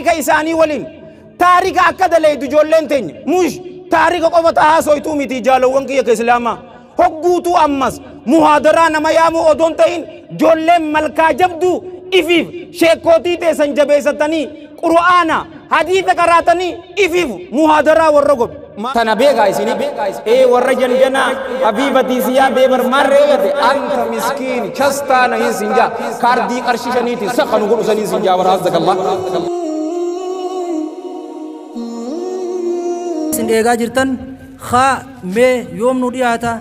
Taarika isaanii waliin taarika akka dalaydu ijoolleen teenya mush taarika qofa tahaa soytuu miti jaalowwan kiyya ka islaamaa hogguutuu ammas muhaadaraa nama yaamuu odoon ta'in ijoolleen malkaa jabduu ifiif sheekootii teessan jabeessatanii qur'aana hadiisa qaraatanii ifiif muhaadaraa warra godhu. Tana beekaa isinii ee warra janjanaa habiibatii siyaa beebar maarree gate anta miskiin chastaana hin sinjaa kaardii qarshii shaniiti sakanu godhu sanii sinjaa bara azzakallah. Isin eegaa jirtan haa mee yoom nu dhiyaata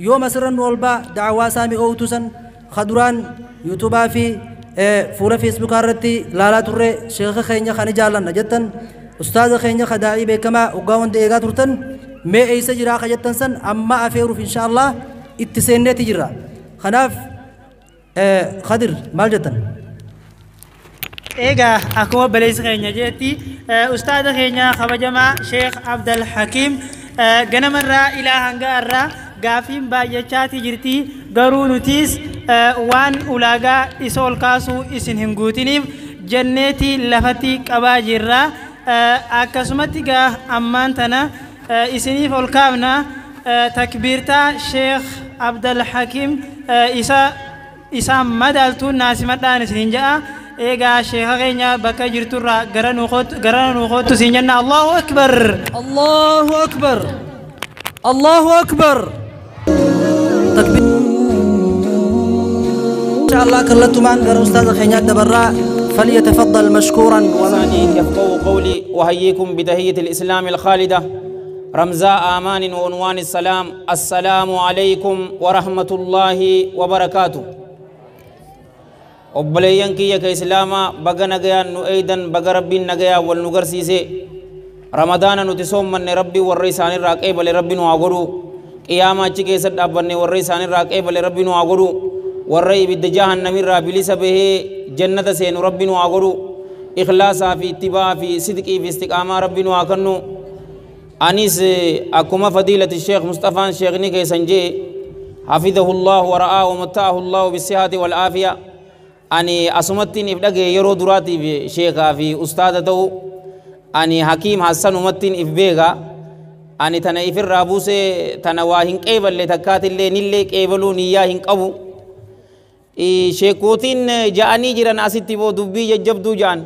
yoom asirra nu ol ba'a da'awaa isaa mi'oowtu san ka duraan yuutubaa fi fuula feesbuukaa irratti laalaa turre sheeka keenya kan jaallanna jettan ustaaza keenya ka daa'ii beekamaa waggaa hunda eegaa turtan mee eessa jiraa ka jettan san amma afeeruuf insha Allah itti seenneeti jirra. Kanaaf Khadir maal jettan? Egaa akkuma obboleessi keenya jeetti ustaaza keenya kabajamaa Sheekh Abdal Hakiim ganamarraa ilaa hanga irraa gaafiin baay'achaati jirti garuu nutiis waan ulaagaa isa ol kaasuu isin hin guutiniif jenneeti lafatti qabaa jirra. Akkasumatti gaa ammaan tana isiniif ol kaafna takbiirtaa Sheekh Abdal Hakiim isa isaan madaaltuun naasimadhaan isiniin ja'a. Egaa sheeka keenya bakka jirturraa gara nu kootu siin jenna. Allahu Akbar. Allahu Akbar. Allahu Akbar. Takbiir. إن شاء الله كلتمان غير أستاذ خينيات دبرا فليتفضل مشكورا. يفقهوا قولي وهيكم بتحية الإسلام الخالدة رمزاء آمان وعنوان السلام. السلام عليكم ورحمة الله وبركاته. obboleeyyan kiyya ka islaamaa baga nagayaan nu eeydan baga rabbiin nagayaa wal nu garsiise ramadaana nuti soommanne rabbii warra isaanirraa qeebale rabbi nu haa godhu qiyaama achi keessa dhaabbanne warra isaanirraa qeebale rabbi nu haa godhu warra ibidda jahannamirraa bilisa bahee jannata seenu rabbi nu haa godhu ikhlaasaa fi ittibaa fi sidqii fi istiqaamaa rabbi nu haa kennu. Anis akkuma fadiilati sheekh Mustafaan sheekni keessan jee حفظه الله ورعاه ومتعه الله بالصحة والعافية. ani asumattiin if dhagee yeroo duraatiif sheekaa fi ustaada ta'u ani Hakiim Hassanumattiin if beeka ani tana ifirraa buusee tana waa hin qeeballe takkaatillee nillee qeebaluu niyyaa hin qabu. Sheekootiin ja'anii jiran asitti boo dubbii jajjabduu ja'an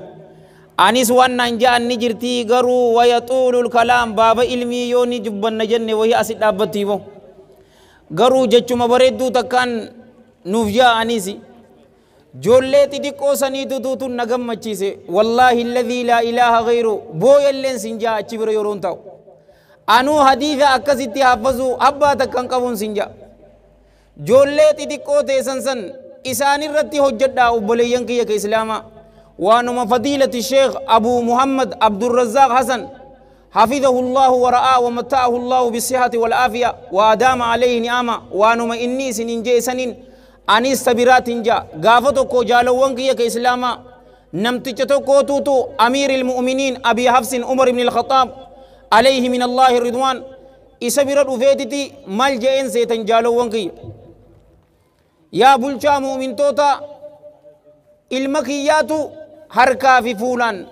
anis waan naan ja'an ni jirtii garuu wayaxuulul kalaam baaba ilmii yoo ni jubbanna jenne wayii asit dhaabbattii boo garuu jechuma bareedduu takkaan nuuf ja'a anisi. Joollee xixiqqoo saniitu tuutun na gammachiise wallaahi alladhii laa ilaaha ghayru booyalleen sin jaa achi bira yeroon ta'u anuu hadiisa akkasitti haffazuu abbaa takkan qabuun sin jaa joollee xixiqqoo teessan san isaanirratti hojjedhaa obboleeyyan kiyya ka islaamaa waanuma fadiilati sheekh Abuu Muhammad Abdurrazzaaq Hasan حفظه الله ورعاه ومتعه الله بالصحة والعافية وأدام عليه نعمة وانما إني سنين جي سنين anis sabiraatiin jaa gaafa tokko jaalawwan kiyya ka islaamaa namticha tokko tuutu amiir ilmu'miniin Abi Hafsin Umar ibn al-Khattaab alayhi min Allahi ridwaan isa bira dhufeetiti mal je'een seetan jaalawwan kiyya yaa bulchaa mu'mintoota ilma kiyyaatu harkaa fi fuulaan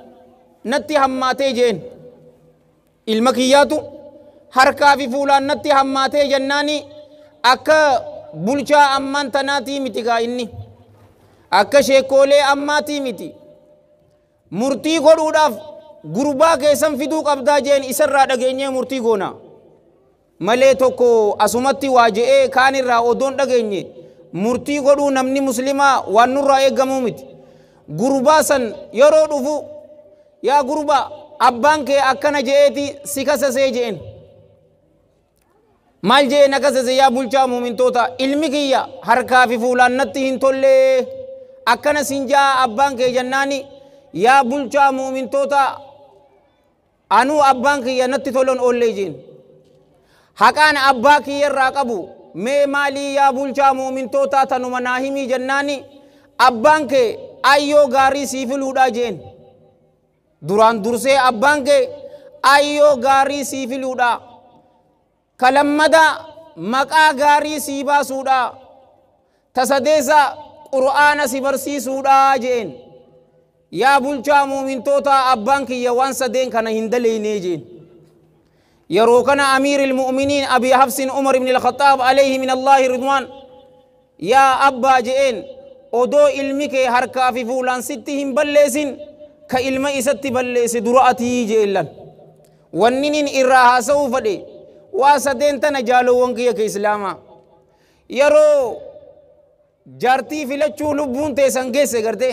natti hammaatee jeen ilma kiyyaatu harkaa fi fuulaan natti hammaatee jennaani akka bulchaa ammaan tanaatii miti gaa inni akka sheekoolee ammaatii miti murtii godhuudhaaf gurbaa keessan fiduu qabdaa jeen isarraa dhageenyee murtii goona malee tokko asumatti waa je'ee kaanirraa odoon dhageenye murtii godhuu namni muslimaa waan nurraa eeggamuu miti gurbaa san yeroo dhufu yaa gurbaa abbaan kee akkana je'eeti si kasasee je'een maal jee na kasase yaa bulchaa muumintoota ilmi kiyya harkaa fi fuulaan natti hin tollee akkana sin jaa abbaan kee jennaani yaa bulchaa muumintoota anuu abbaan kiyya natti tolon oollee jeen haqaan abbaa kiyya irraa qabu mee maalii yaa bulchaa muumintootaa tanuma naa himii jennaani abbaan kee ayyoo gaarii sii filuudhaa jeen duraan dursee abbaan kee ayyoo gaarii sii filuudhaa kalammada maqaa gaarii sii baasuudha tasadeessa qur'aana si barsiisuudha jeen. Yaa bulchaa muumintoota, abbaan kiyya waan sadeen kana hin daleeynee jeen. Yeroo kana amiir ilmu'miniin Abi Hafsin Umar ibn al-Khattaab alayhi min Allaahi ridwaan, yaa abbaa je'een, odoo ilmi kee harkaa fi fuulaan sitti hin balleessin, ka ilma isatti balleesse dura atii jeellan. Wanninin irraa haasa'uu fedhe waa sadeen tana, jaalowwan kiyya ka islaamaa. Yeroo jaartii filachuu lubbuun teessan geesse garte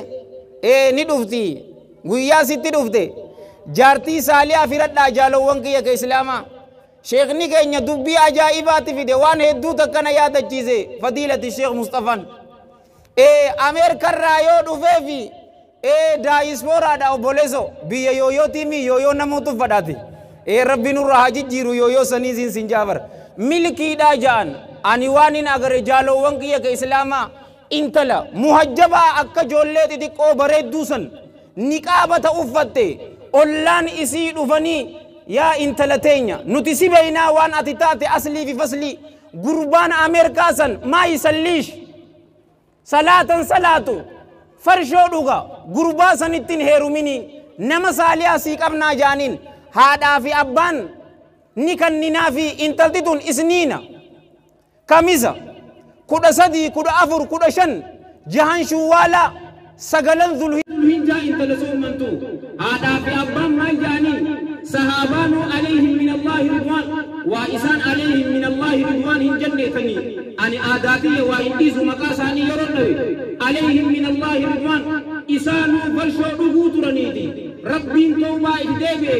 ee ni dhufti, guyyaa sitti dhufte jaartii saaliyaa filadhaa. Jaalowwan kiyya ka islaamaa, sheekni keenya dubbii ajaa'ibaatti fide, waan hedduu takkana yaadachiise. Fadiilati Sheekh Mustafaan ee Ameerikarraa yoo dhufeefi ee daayispooraadha, obboleeso biyya yooyootiimi yooyoo namoota uffadhaati ee Rabbi nurraa haa jijjiiru yooyoo saniisiin sin jaabar milkiidhaa ja'an. Ani waan hin agare, jaalowwan kiyya ka islaamaa, intala muhajjabaa akka ijoollee xixiqqoo bareedduu san niqaabata uffatte, ollaan isii dhufanii, yaa intala teenya, nuti si beeynaa, waan ati taate aslii fi faslii, gurbaan Ameerikaa san maa yisalliish, salaatan salaatu, farshoo dhuga, gurbaa sanittiin heerumini, nama saaliyaa sii qabnaa jaaniin. Haadhaa fi abbaan ni kanninaa fi intalti tun isniina, kamisa, 13, 14, 15, jahan shuwwaalaa, sagalan Zulhijjaa intala soommantu. Haadhaa fi abbaan maal jaaniin? Sahaabaanuu alayhim min Allaahi ridwaan, waa isaan alayhim min Allaahi ridwaan hin jenneetanii, ani aadaatiyya waa hin dhiisu, maqaa isaanii yeroo dhawe alayhim min Allaahi ridwaan, isaanuu farshoo dhuguu turaniiti, Rabbiin tawbaa itti deebi'e,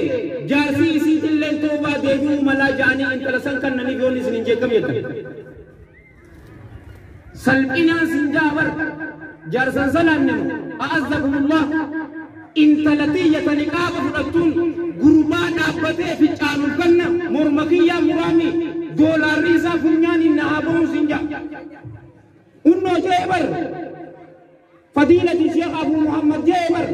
jaarsii isiitillee tawbaa deebi'uu malaa ja'anii intala san kannaniif. Yoon isin hin jeekkam jettan salphinaan sin jaabar jaarsan salaannemu a'azzakumullah. Intala tiyya ta niqaaba fudhattuun gurbaa dhaabbatee ficcaanuuf kanna morma kiyyaa muraami, doolaarri isaa funyaaniin na haa ba'uun sin jaa. Unnoo jee bar fadiilati Sheekh Abu Muhammad jee bar,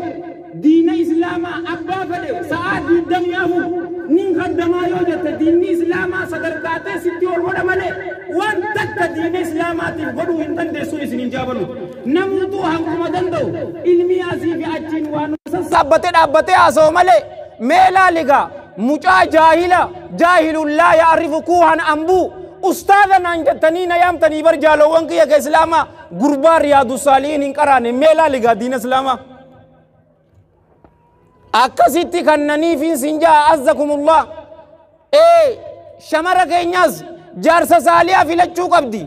diina islaamaa abbaa fedhe sa'aa 24 nin kaddamaa yoo jette, diinni islaamaa sadarkaatee sitti ol godha malee waan takka diina islaamaatiif godhuu hin dandeessu. Isin hin jaabalu, namuutuu hankuma danda'u ilmi asii fi achiin waan sassaabbatee dhaabbatee haasa'u malee. Mee laaligaa, mucaa jaahila, jaahilun laa ya'rifu kuuhan ambuu, ustaaza naan jettanii na yaamtanii bar. Jaalowwan kiyya ka islaamaa, gurbaa Riyaadu Saalihiin hin qaraane. Mee laaligaa, diina islaamaa akkasitti kannaniifin sin jaa azzakumullah. Ee shamara keenyaas jaarsa saaliyaa filachuu qabdi,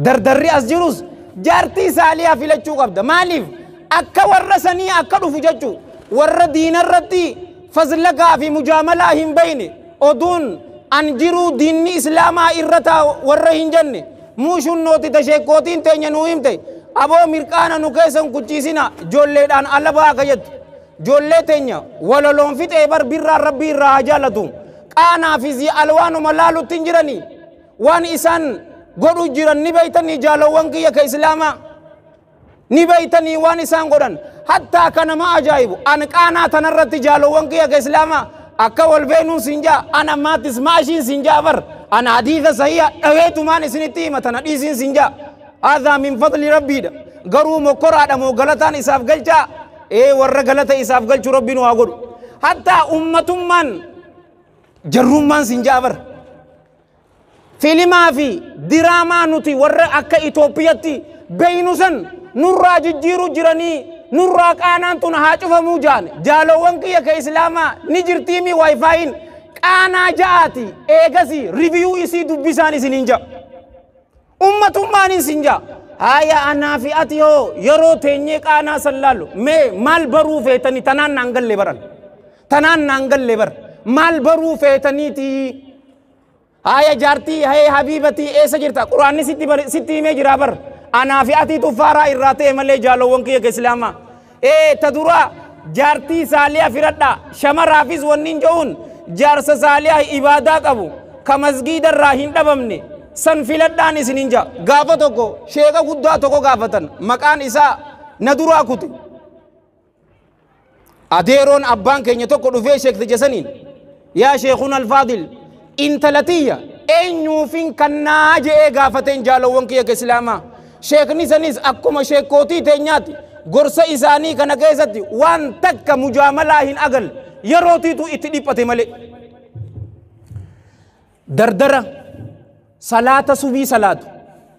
dardarri as jirus jaartii saaliyaa filachuu qabda. Maaliif? Akka warra sanii akka dhufu jechu, warra diinarratti fazlagaa fi mujaamalaa hin bayne, oduun an jiruu diinni islaamaa irra taa warra hin jenne, muushuunnooti tasheekkootiin teenya nuu himte, aboo mirqaana nu keessan kuchiisina, joolleedhaan ala baa akka jettu. Joollee teenya waloloon fixee bar birraan Rabbii irraa haa jaallatu, qaanaa fi zi alwaanuma laalutti hin jiranii, waan isaan godhu jiran ni beeytanii. Jaalowwan kiyya ka islaamaa, ni beeytanii waan isaan godhan. Hattaa ka nama ajaa'ibu an qaanaa tanarratti, jaalowwan kiyya ka islaamaa, akka wal beenuun sin jaa, an ammaattis maashiin sin jaa bar, an hadiisa sahiha dhaweetumaan isinitti hima, tana dhiisiin sin jaa. Haadhaa min fadli Rabbiidha, garuu mokkoraadha moo galataan isaaf galchaa? Ee, warra galata isaaf galchu Rabbi nu haa godhu. Hattaa ummatummaan jarrummaan sin jaa bar, filimaa fi diraamaa nuti warra akka Itoophiyatti beeynu san nurraa jijjiiru jiranii, nurraa qaanaan tun haa cufamuu jaan. Jaalowwan kiyya ka islaamaa, ni jirtiimi WiFiin qaanaa ja'aati, eegasi review isii dubbisaan isiniin ja'a, ummatummaan sin ja'a. Haya, anaa fi ati hoo yeroo teenyee qaanaa san laallu mee maal baruu feetanii? Tanaan naan galle baran, tanaan naan galle bar, maal baruu feetaniiti? Haya, jaartii, hee habiibatii, eessa jirta? Quraanni sitti himee jira bar. Anaa fi ati tuffaaraa irraa ta'e malee, jaalowwan kiyya ka islaamaa. Ee, ta duraa jaartii saaliyaa firadhaa. Shamaraafis wanni hin je'uun jaarsa saaliyaa ibaadaa qabu ka masgiida irraa hin dhabamne san filadhaan isin hin ja'a. Gaafa tokko sheeka guddaa tokko gaafatan, maqaan isaa na duraa kute. Adeeroon abbaan keenya tokko dhufee sheekticha saniin, yaa sheekun alfaadil, intala tiyya eenyuufin kannaa je'ee gaafateen. Jaalowwan kiyya ka islaamaa, sheekni sanis akkuma sheekootii teenyaati Gorsa isaanii kana keessatti waan takka mujaamalaa hin agal yerootiitu itti dhiphate malee. Dardara salaata subii salaatu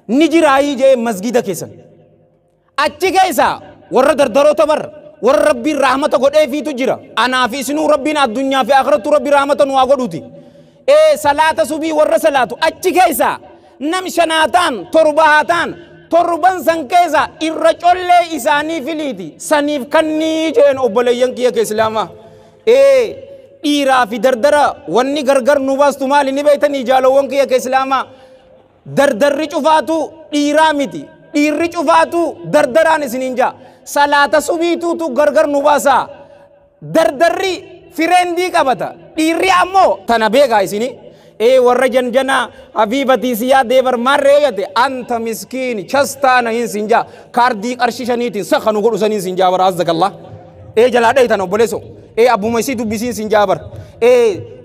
ni jiraayii jee masgida keessan. Achi keessa warra dardaroota barra warra rabbiin rahmata godheefiitu jira. Anaa fi isinuu rabbiin addunyaa fi akhirattu rabbi rahmata nu haa godhuuti. Salaata subii warra salaatu achi keessa nam shanaataan torba haa ta'an torban san keessa irra collee isaanii filiiti saniif kannii jeen obboleeyyan kiyya kee islaamaa. Dhiiraa fi dardara wanni gargar nu baastu maali ni beektanii jaalowwan kiyya kee islaamaa. Dardarri cufaatu dhiiraa miti. Dhiirri cufaatu dardaraan isiniin jaa. Salaata subiituutu gargar nu baasaa. Dardarri fireendii qabata. Dhiirri ammoo tana beekaa isinii. Warra janjana habiibatii si yaadee bar maarree yoo jette anta miskiini chastaana hin siin jaa. Kaardii qarshii shaniitiin sakka nu godhu saniin siin jaa bara azzakallah. Jalaa dhayi tana obboleesso. Abbuma isii dubbisiin siin jaa bara.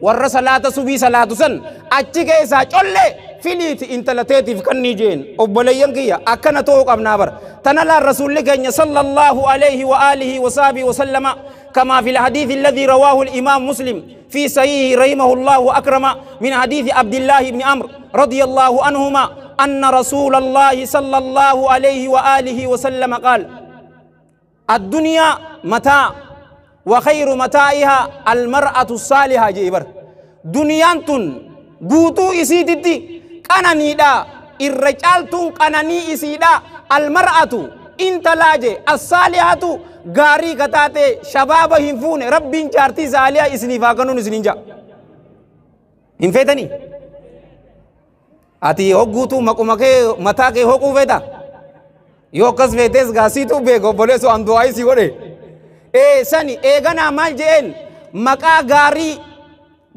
Warra salaata subii salaatu san achi keessaa collee filiiti intala teetiif kannii jeen obboleeyyan kiyya akkana ta'uu qabnaa bara. Tana laan rasuulli keenya sallallahu alayhi wa alihi wa sahbihi wa sallama كما في الحديث الذي رواه الإمام مسلم في صحيحه رحمه الله وأكرم من حديث عبد الله بن عمرو رضي الله عنهما أن رسول الله صلى الله عليه وآله وسلم قال الدنيا متاع وخير متاعها المرأة الصالحة. جيبر دنيا قوتو إسيدتي قناني دا الرجال تن قناني إسيدا المرأة انت لاجي الصالحة gaarii kataate shabaaba hin fuune rabbiin jaartii saaliyaa isiniif haa kennuun isiniin jaa. Hin feetanii? Ati hogguutu maquma kee mataa kee hoquu feeta? Yoo akkas feetes gaasiitu beeka obboleessoo an du'aa isii godhe. Sani eeganaa maal je'een maqaa gaarii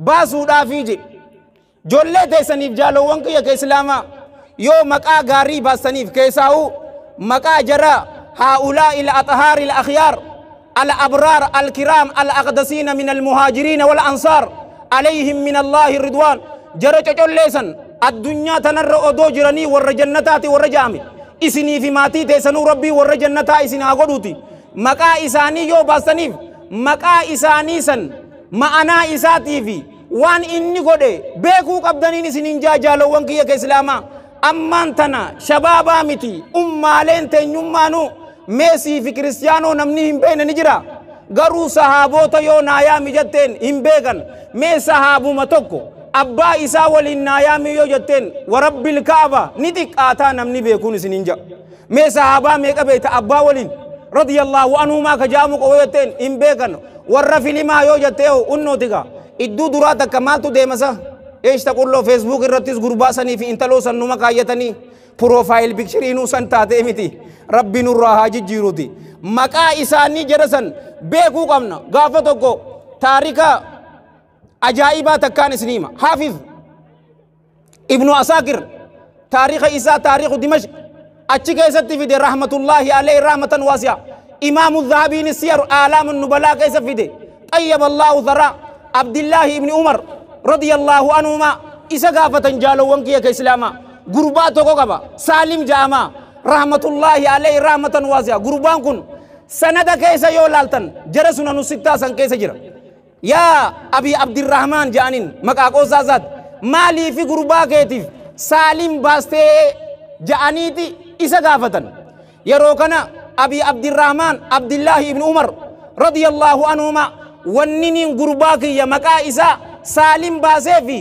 baasuudhaafii jedhe. Ijoollee teessaniif jaalowwan kiyya kee islaamaa yoo maqaa gaarii baasaniif keessaa'uu maqaa jara هؤلاء الأطهار الأخيار الأبرار الكرام الأقدسين من المهاجرين والأنصار عليهم من الله الرضوان جرى ليسن الدنيا تنر أدو جرني ور جنتات ور جامي إسني في ماتي تيسنو ربي ور جنتا إسني أغدوتي مكا إساني يو باستنيف مكا إساني سن معنا إساتي في وان إني قده بيكو قبدنين إسنين جا جالو وانكي كإسلاما أمان تنا شبابا متي أمالين تنيمانو ميسي في كريستيانو نمني هم بين نجرا غرو صحابوتا يو نايامي جتين هم بيغن مي صحابو متوكو أبا إسا ولين نايامي يو جتين ورب الكعبة ندك آتا نمني بيكون سنينجا مي صحابا ميكا بيت أبا ولين رضي الله عنهما كجامو كو جتين هم بيغن ورفي لما يو جتيو انو تيغا إدو دراتا كمالتو ديمسا إيش تقول له فيسبوك الرتيس غربا سني في انتلو سنوما كايتني بروفايل بيكشرينو سنتاتي متي ربي نور هاجي جيروتي مكا إساني جرسن بيكو قمنا غافتوكو تاريخا عجائبا تكان سنيما حافظ ابن أساكر تاريخ إسا تاريخ دمشق أتشي كيست في رحمة الله عليه رحمة واسعة إمام الذهبي السير آلام النبلاء كيس في طيب الله ثراء عبد الله ابن عمر رضي الله عنهما إسا غافة جالو وانكيا كإسلاما غرباتو كوكبا سالم جاما رحمة الله عليه رحمة واسعة غربان كن سند كيسا يولالتن جرسنا نسيتا سن كيسا جرا يا أبي عبد الرحمن جانين مكاكو زازات مالي في غربا كيتيف سالم باستي جانيتي إسا غافة يروكنا أبي عبد الرحمن عبد الله بن عمر رضي الله عنهما وننين غرباكي يا مكا إسا سالم باسيفي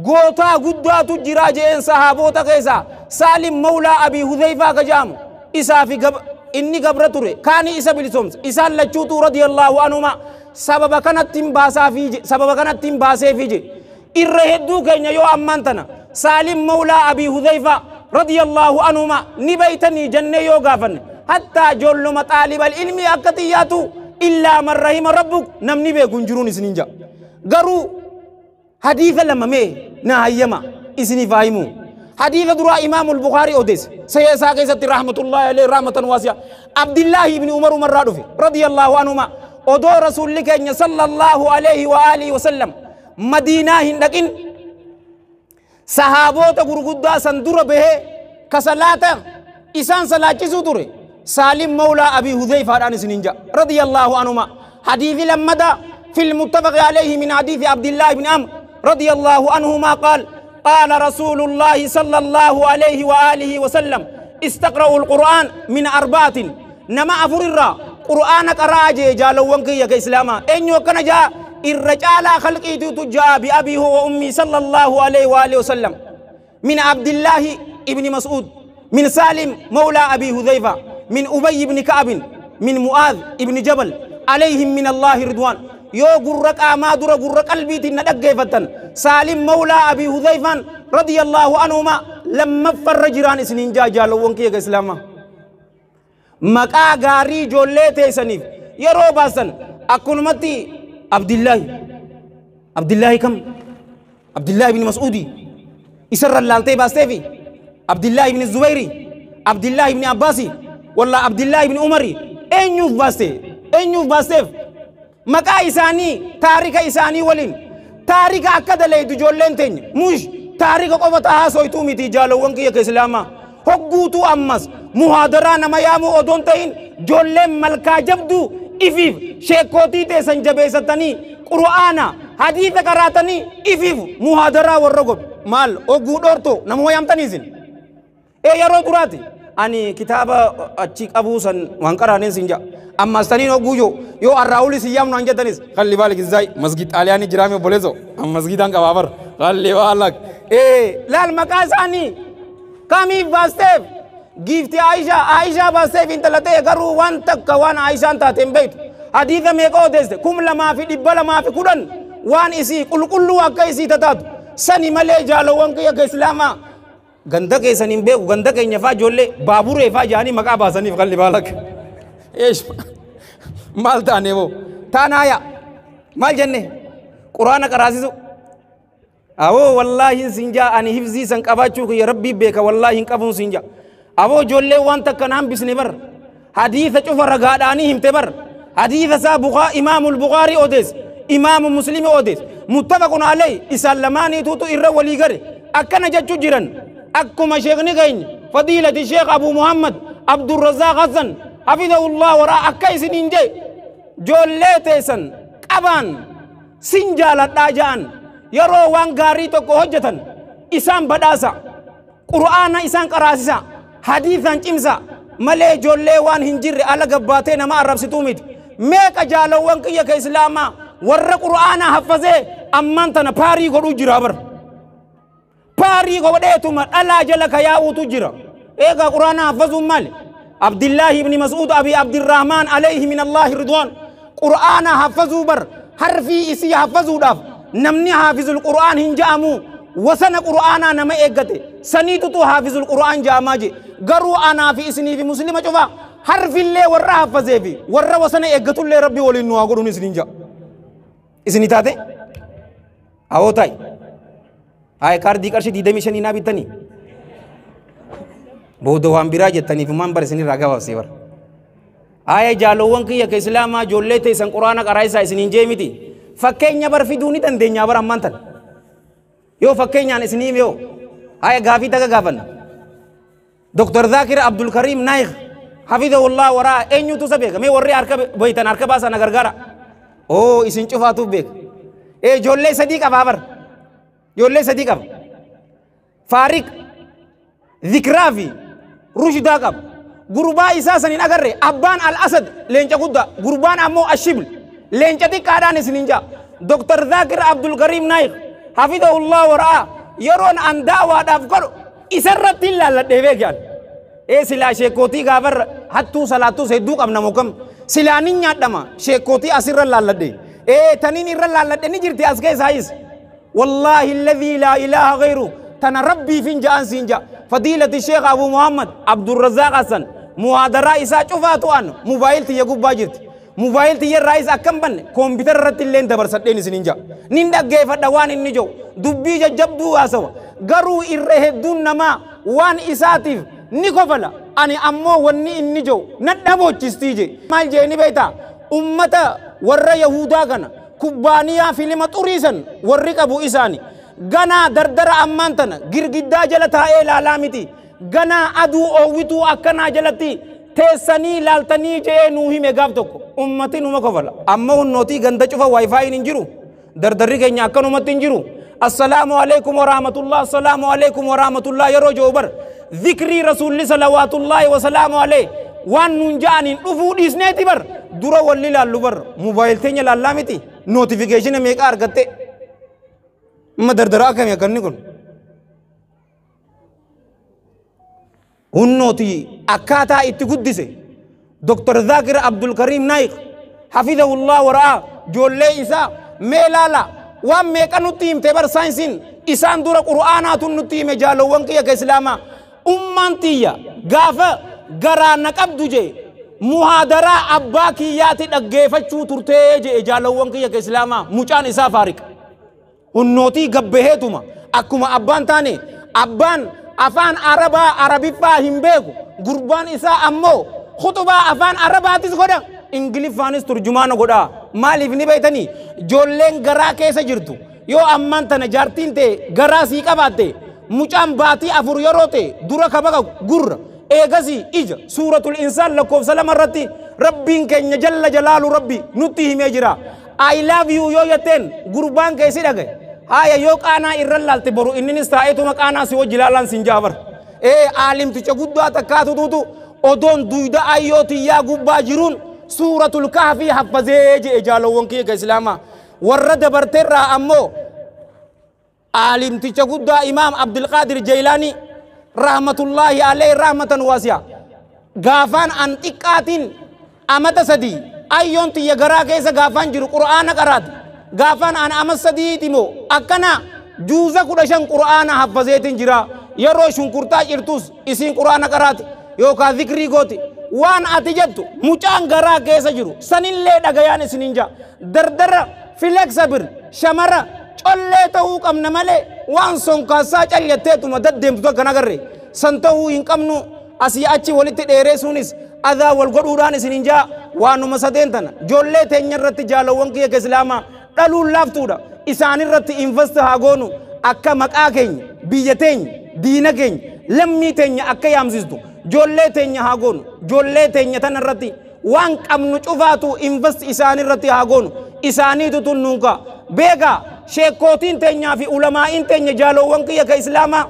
غوتا غداتو جراجين صحابوتا كيسا سالم مولى أبي حذيفة كجام إسا في إني قبر توري كاني إسا بلسومس إسا لچوتو رضي الله عنهما سبب كانت تنباسا فيجي سبب كانت تنباسي فيجي إرهدو كينيا يو أمانتنا سالم مولى أبي حذيفة رضي الله عنهما نبيتني جنة يو غافن حتى جل مطالب العلم أكتياتو إلا من رحم ربك نمني بيكون جرون سنينجا غرو حديث لما مي نهيما إسني فاهمو حديث درا إمام البخاري أوديس سيسا كيسة رحمة الله عليه رحمة واسعة عبد الله بن عمر مرادف رضي الله عنهما أدو رسول لك صلى الله عليه وآله وسلم مدينة هندكين صحابوتا غرغدا سندور به كسلاتا إسان سلاچي سودوري سالم مولى أبي حذيفة عن سننجا رضي الله عنهما. حديث لمدى في المتفق عليه من حديث عبد الله بن عمرو رضي الله عنهما قال قال رسول الله صلى الله عليه وآله وسلم استقرأوا القرآن من أربعة نما أفرر قرآن قراجي جالو وانكي يا إسلاما إن يوكنا جاء الرجال خلقي تجا بأبيه وأمي صلى الله عليه وآله وسلم من عبد الله ابن مسعود من سالم مولى أبي حذيفة من أبي بن كعب من معاذ ابن جبل عليهم من الله رضوان. يو غرك آما در غرك قلبي تندق فتن سالم مولى أبي حذيفة رضي الله عنهما لما فرجران سنين جا جالو وانكي يا إسلاما مكا غاري جولي تيسنيف يرو باسن أكون متي عبد الله عبد الله كم عبد الله بن مسعودي إسر اللالتي باستيفي عبد الله بن الزبيري عبد الله بن عباسي والله عبد الله بن عمري أين باستي أين باستيف مكا إساني تاريخ إساني ولين تاريخ أكد لي تجولين تين مش تاريخ قوة تهاسوي تومي تجالو وانكي يا إسلاما حقوتو أمس مهادرة نميامو أدونتين جولين ملكا جبدو إفيف شيكوتي تيسن جبيستني قرآن حديث قراتني إفيف مهادرة والرغب مال أقو دورتو نمو يامتنيزين إيه يرو دراتي أني كتابة أتشيك أبو سن وانكرانين سنجا أما سنين أقو يو الراولي سيام نانجا تنيس خلي بالك إزاي مسجد آلياني جرامي بوليزو أم مسجد أنك بابر خلي بالك إيه لا المكاساني كامي باستيف giifti Aisha Aisha baasteef intala ta'e garuu waan takka waan Aishaan taate hin beektu hadiisa meeqa odeesse 2210 waan isii qulqulluu akka isii tataatu sani malee jaalowwan kiyya ka islaamaa ganda keessan hin beeku ganda keenya faa ijoollee baaburee faa jaanii maqaa baasaniif qalli baalak eesh maal taane boo taanaaya maal jenne quraana qaraasisu awoo wallaahi sinjaa ani hifzii san qabaachuu kiyya rabbii beeka wallaahi hin qabuun sinjaa أبو جولي وان تكنام بسنبر حديث شوف رجعاني هم تبر حديث سابقا إمام البخاري أوديس إمام مسلم أوديس متفق عليه إسلاماني توتو إرى ولي غري أكنا جتشو جيران أكما شيخني غين فضيلة الشيخ أبو محمد عبد الرزاق حسن حفظه الله وراء أكاي سنين جي جولي تيسن قبان سنجالة داجان يرو وان غاري توكو هجتن إسان بداسا قرآن إسان قراسسا حديثاً إمسا ملي جولي وان هنجر على قباتين ما الرب ستوميت ميك جالو وان كيا كإسلاما ور قرآن حفظه أمان تنا باري قدو جرابر باري قدو ما ألا جلك يا أوتو جرا إيقا قرآن حفظه مال عبد الله بن مسعود أبي عبد الرحمن عليه من الله رضوان قرآن حفظه بر حرفي إسي حفظه داف نمني حافظ القرآن هنجامو وسن قرآن نما إيقته سنيتو حافظ القرآن جاماجي غرو أنا في إسني في مسلمة شوفا حرف الله ورا حفظه في ورا وسن إيقته اللي ربي ولي نوا قرون إسنين جا إسني تاتي أو تاي هاي كار دي كرشي دي ميشن إنا بيتني بودو هم براجة تاني في منبر إسني راجع وسيور آي جالوان كي يا كإسلام جولته إسن قرآن قرأي إسنين جيمتي فكين يبر في دوني تندين يبر أمانتن يو فكين يعني إسنين يو آي غافي تكا غافن دكتور ذاكر عبد الكريم نايخ حفظه الله وراء إن يوتو سبيك مي وري أركب بيتن أركب أسا نغرغرا أو إسن شوفاتو بيك إيه جولي صديق أبابر جولي صديق أب فارق ذكرافي رشد أقب غربا إساسا نغري أبان الأسد لينجا قد غربان أمو الشبل لينجا دي كادان إسنينجا دكتور ذاكر عبد الكريم نايخ حفظه الله وراء يرون أن دعوة دافكر إسرت الله لديفيك إيه سلا شيكوتي غابر حتو صلاتو سيدوك أمنا مكم سلا نينيا دما شيكوتي أسر الله لدي إيه تنين إر الله لدي نجرتي أسكي سايس والله الذي لا إله غيره تنا ربي فينجا أنسينجا فضيلة الشيخ أبو محمد عبد الرزاق حسن مهادرة إسا شوفاتو أن موبايل تيجو باجرت موبايل تي الرئيس أكم بن كمبيوتر رتلين دبر ستين سنينجا نيندا جيف دوان النجو دبي جبدو أسوا غرو إرهدون نما وان إساتيف نيكوفلا أني أمو وني النجو ندمو تشتيجي مال جيني بيتا أمتا ور يهودا كنا كوبانيا فيلم توريسن وريك أبو إساني غنا دردر أمانتنا غير جدا جلتا إلى لامتي غنا أدو أويتو أكنا جلتي Teessanii laaltanii jee nuu hime gaaf tokko ummati numa kofala amma hunnootii ganda cufa waayifaayin hin jiru dardarri keenya akkanumatti hin jiru assalaamu alaikum warahmatullah assalaamu alaikum warahmatullah yeroo jiru bar zikrii rasuulli salawaatullaahi wasalaamu alayhi waan nuun ja'aniin dhufuu dhiisneeti bar dura walli laallu bar mobaayil teenya laallaa miti nootifikeeshina meeqa argatte amma dardara akkamii akkanni kun hunnooti akkaataa itti guddise Dr. Zakir Abdul Karim Naik hafidhahullah wara'aa joollee isaa mee laala waan meeqa nutti himte bar saayinsiin isaan dura qur'aanaatu nutti hime jaalowwan kiyya ka islaamaa ummaan tiyya gaafa garaa na qabdu jee muhaadaraa abbaa kiyyaati dhaggeeffachuu turtee jee jaalowwan kiyya ka islaamaa mucaan isaa faariq hunnootii gabbaheetuma akkuma abbaan taane abbaan afaan arabaa arabiffaa hin beeku gurbaan isaa ammoo khutubaa afaan arabaatis godha ingiliffaanis turjumaana godha maaliif ni beeytanii joolleen garaa keessa jirtu yoo ammaan tana jaartiin ta'e garaa sii qabaatte mucaan baatii 4 yeroo ta'e dura kabaqa gurra eegasii ija suuratul insaan lakkoofsa 2 irratti rabbiin keenya jalla jalaalu rabbi nutti himee jira I love you yoo jetteen gurbaan kee si dhagaye haya yoo qaanaa irra laalte boru inninis taa'eetuma qaanaa si wajji laalaan sin jaabar ee aalimticha guddaa takkaatu tuutu odoon duyda ayyoo tiyyaa gubbaa jiruun suuratul kahfii haffazee je'e jaalowwan kiyya ka islaamaa warra dabarteerraa ammoo aalimticha guddaa imaam Abdulqaadir Jeylaanii rahmatullaahi alayhi rahmatan waasi'a gaafaan an xiqqaatiin amata 3 ayyoon tiyya garaa keessa gaafaan jiru qur'aana qaraati gaafaan an ama 3 moo akkana juuza 15 qur'aana haffazeetiin jira yeroo shunkurtaa cirtus isiin qur'aana qaraati yookaan zikrii gooti waan ati jettu mucaan garaa keessa jiru sanillee dhagayaan isinin jaa dardara flexible shamara collee ta'uu qabna malee waan sonkaasaa callatteetuma daddeemtu takka nagarre san ta'uu hin qabnu asii achi walitti dheereessuunis adaa wal godhuudhaan isinin jaa waanuma sadeen tana joollee teenya irratti jaalawwan kiyya ka islaamaa dhaluun laaftuudha isaan irratti invest haa goonu akka maqaa keenya biyya teenya diina keenya lammii teenya akka yaamsistu joollee teenya haa goonu joollee teenya tana irratti waan qabnu cufaatu invest isaan irratti haa goonu isaaniitu tunnuunka beekaa sheekootiin teenyaa fi ulamaa'iin teenya jaalowwan kiyya ka islaamaa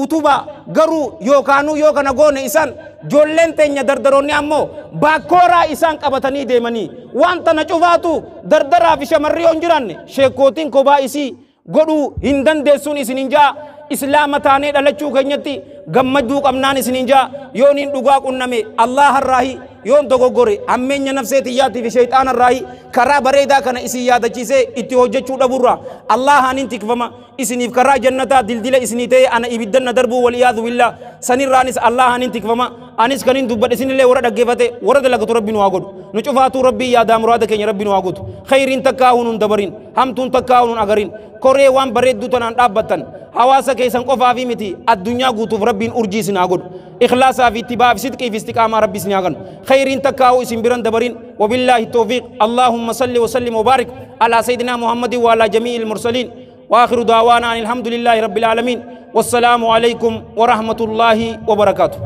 utubaa garuu yookaanuu yoo kana goone isaan joolleen teenya dardaroonni ammoo baakkooraa isaan qabatanii deemanii waan tana cufaatu dardaraa fi shamarri yoo hin jiraanne sheekootiin kophaa isii godhuu hin dandeessuun isin hin jaa islaama taanee dhalachuu keenyatti gammachuu qabnaan isin hin jaa yoon hin dhugaa qunname Allaharraahi yoon dogoggore hammeenya nafsee tiyyaatii fi sheexaanarraahi karaa bareedaa kana isin yaadachiisee itti hojjechuu dhabuurraa Allahaan hin tikfama isiniif karaa jannataa dildila isinii ta'e ana ibiddanna darbuu waliyaadu billaa sanirraanis Allahaan hin tikfama anis kan hin dubbadhe isinillee warra dhaggeeffate warra dalagatu rabbi nu haa godhu nu cufaatuu rabbii yaadaa muraada keenya rabbi nu haa guutu khayriin takkaa hunuun dabarin hamtuun takkaa hunuun agarin koree waan bareedduu tanaan dhaabbattan hawaasa keessan qofaa fi miti addunyaa guutuuf rabbiin urjii isin haa godhu ikhlaasaa fi ittibaa fi sidqii fi istiqaamaa rabbi isin haa kennu khayriin takkaa isin biran dabarin wabillaahi tawfiiq allahumma salli wa sallim wa baarik alaa sayyidinaa muhammadin wa alaa jamii'il mursaliin وآخر دعوانا أن الحمد لله رب العالمين والسلام عليكم ورحمة الله وبركاته.